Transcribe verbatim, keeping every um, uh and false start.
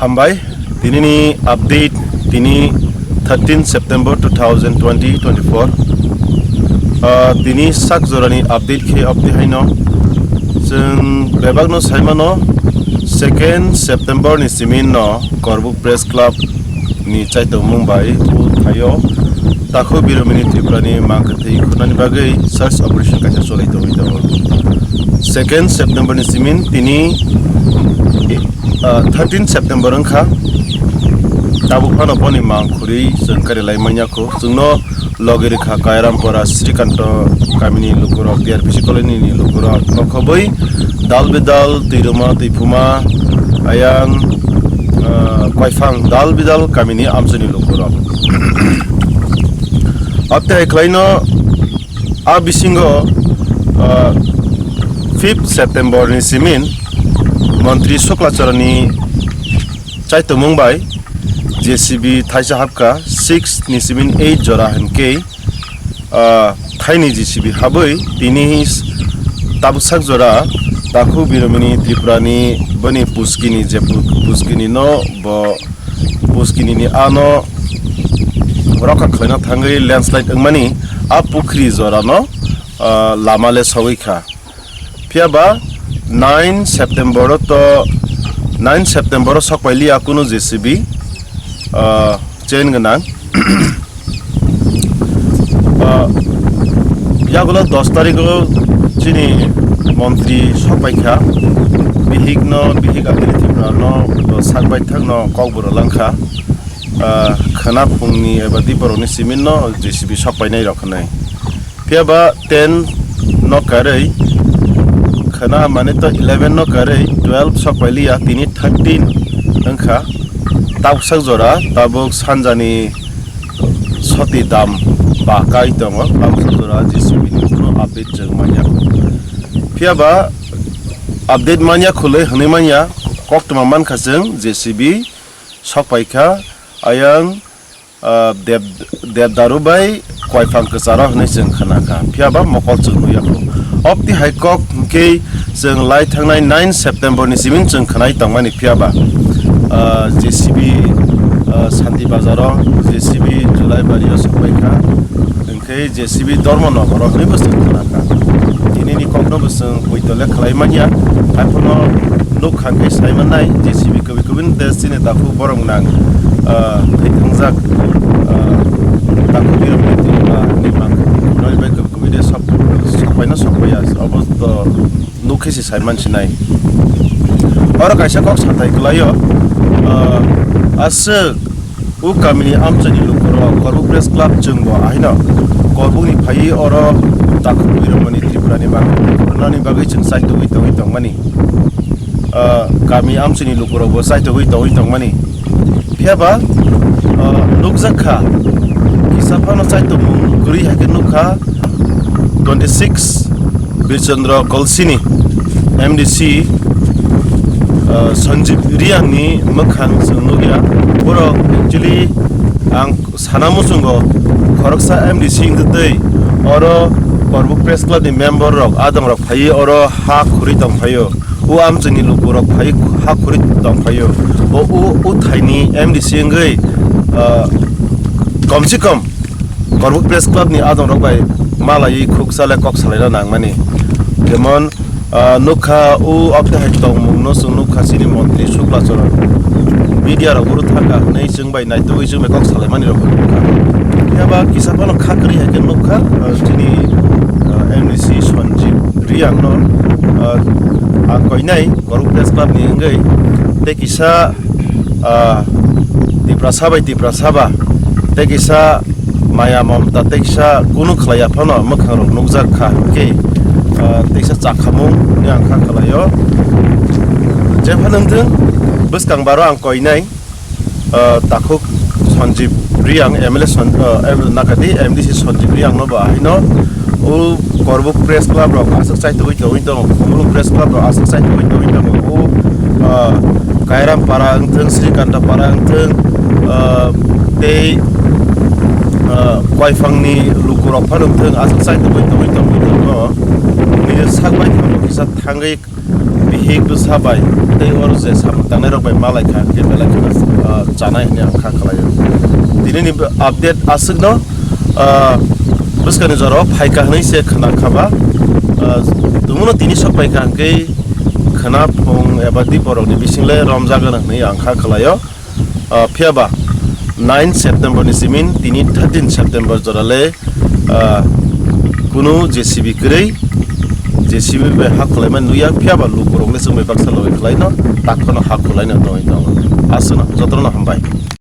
Hambai, tinini update, tini thirteen September two thousand twenty twenty-four. Ah, tini sak jorani update khe update haino. Chwng bebakno saimano, second September ni simin no Korbuk Press Club ni chaitokmung bai o thaio Takhuk Biromini Tripura ni mangkwthwi khunani bagwi search operation kaisa cholai tongwi tongo. Second September ni simin tini, ah, thirteen September wngkha. Tabuk phano boni mang khurwi chwng kari lai manya kho. Chwngno logi rikha Kairampura Srikanto kamini lukurok, T R P C colony ni lukurok, nokhobwi dal bidal, twiruma, twiphuma, ayang, ah, koiphang dal bidal kamini amchini lukurok. Abte hai khlaino a bisingo, ah, fifth September ni simin Montri Suklachorani chaitokmung bai J C B thaisa hapkha, six ni simin eight jora hinkhe, ah, thaini J C B habwi tini tabuk sak jora Takhuk Biromini Tripura ni boni puskini je pu-, puskini no bo puskini ni ano rokha khlaina thangwi landslide wngmani a pukhri jorano, ah, lama le sogwi kha. Phiya ba nine September o to, nine September o sokpai liya kunu J C B, ah, chain gwnang. Ah, yagulo dos tarikh o chini montri sokpai kha, bihik no, bihik Abdul Tripura no, to sak bai thang no kok boro lang kha. Ah, khwna phungni eba diporokni simin no J C B sokpainai rok hinwi. Phiya ba ten no karwi, khwna mane to eleven no karwi, twelve sokpai liya, tini thirteen wngkha. Tabuk sak jora, tabuk sanjani soti dam ba kai tongo, tabuk sak jora J C B ni kuno update chwng manya. Phiya ba update manya khulwi hinwi manya, koktwma mankha chwng J C B sokpai kha, ayang, ah, Deb-, Debdaru bai koiphang kwcharo hinwi chwng khna kha, phiya ba mokol chwng nukya kho. Obtwi hai kok hinkhe chwng lai thangnai nine September ni simin chwng khnai tongmani, phiya ba, ah, J C B, ah, Santi Bazar o, J C B Julai Bari o sokpai kha. Tei J C B Dharma Nagar o hinwi bo chwng khna kha. Tinini kokno bo chwng poito le khlai manya. Haiphano nuk kha khe sai mannai J C B kwbwi kwbwini tei chini takhuk borok nang, ah, thwi thangjak, ah, takhuk birok ni twi ba ni mang noi bai kwbwi kwbwi de sok, sok paina sok paiya. Obo to nuk khe se sai man sinai. Oro kaisa kok sathai kwlaio, ah, aswk o kamini amchaini lukurok Korbuk Press Club chwngbo ahaino Korbukni phaiwi oro takhuk biromani Tripurani bagwi khornani bagwi chwng chaitugwi tongwi tongmani. Ah, kami amchaini lukurokbo chaitugwi tongwi tongmani. Phiya ba, ah, nukjak kha, kisa phano chaitokmung kwrwi hai khe nukha, twenty six Birchandra Kolsini, M D C, ah, Sanjib Riyangni mwkhang chwng nukya. Borok actually ang sana muchungo khoroksa M D C wngtwi oro Korbuk Press Club ni member rok, adong rok phaiwi oro ha khurwi tong phaio. O amchaini lukurok phai ha khurwi tong phaio. Bo o, o thaini M D C wngwi, ah, kom se kom Korbuk Press Club ni adong rok bai malaiwi khuksa le kok salaina nangmani. Jemon, ah, nukha o obtwi hai tongmung no chwng nukha chini montri Suklacharan media rok oro thangkha hwnwi chwng bai naitugwi chwng bai kok salaimani rok nukha. Phiya ba kisa phano kha kwrwi hai khe nukha, ah, chini, ah, M D C Sanjib Riyang no, ah, ang koinai Korbuk Press Club ni wngwi tei kisa, ah, Tiprasa bai Tiprasa ba tei kisa maya mamta tei kisa kunu khlaiya phano mwkhang rok nukjak kha hinkhe, ah, tei kisa chakhamung ni ang kha khlaio. Jephano wngthung bwskang baro ang koinai, ah, takhuk Sanjib Riyang, M L A San-, ah, M-, nakadi M D C Sanjib Riyang no ba haino o Korbuk Press Club rok aswk chaitugwi tongwi tongo, Khumulwng Press Club rok aswk chaitugwi tongwi tongo, o, ah, Kairam Para wngthung, Srikanta Para wngthung, ah, tei, ah, Koiphangni lukurok phano wngthung, aswk chaitugwi tongwi tongwi tongo. Nini sak bai thango kisa thangwi bihik bwsa bai tei oro je samung tangnai rok bai malai kha, hwnkhe belai kheno, ah, chanai hwnwi ang kha khlaio. Tinini update aswkno, ah, bwskangni jorao phaikha hwnwi se khna khaba, ah, tumuno tini sok paikha hwnkhe khna phung eba di borokni bisingle romjagan hwnwi ang kha khlaio. Ah, phiyaba nine September ni simin tini thirteen September jorale, ah, kunu J C B kwrwi, J C B bai ha khwlaima nuya, phiyaba lukurokle chwngbai baksa logi khwlaino, takhorno ha khwlaino tongwi tongo. Aswkno jotono hambai.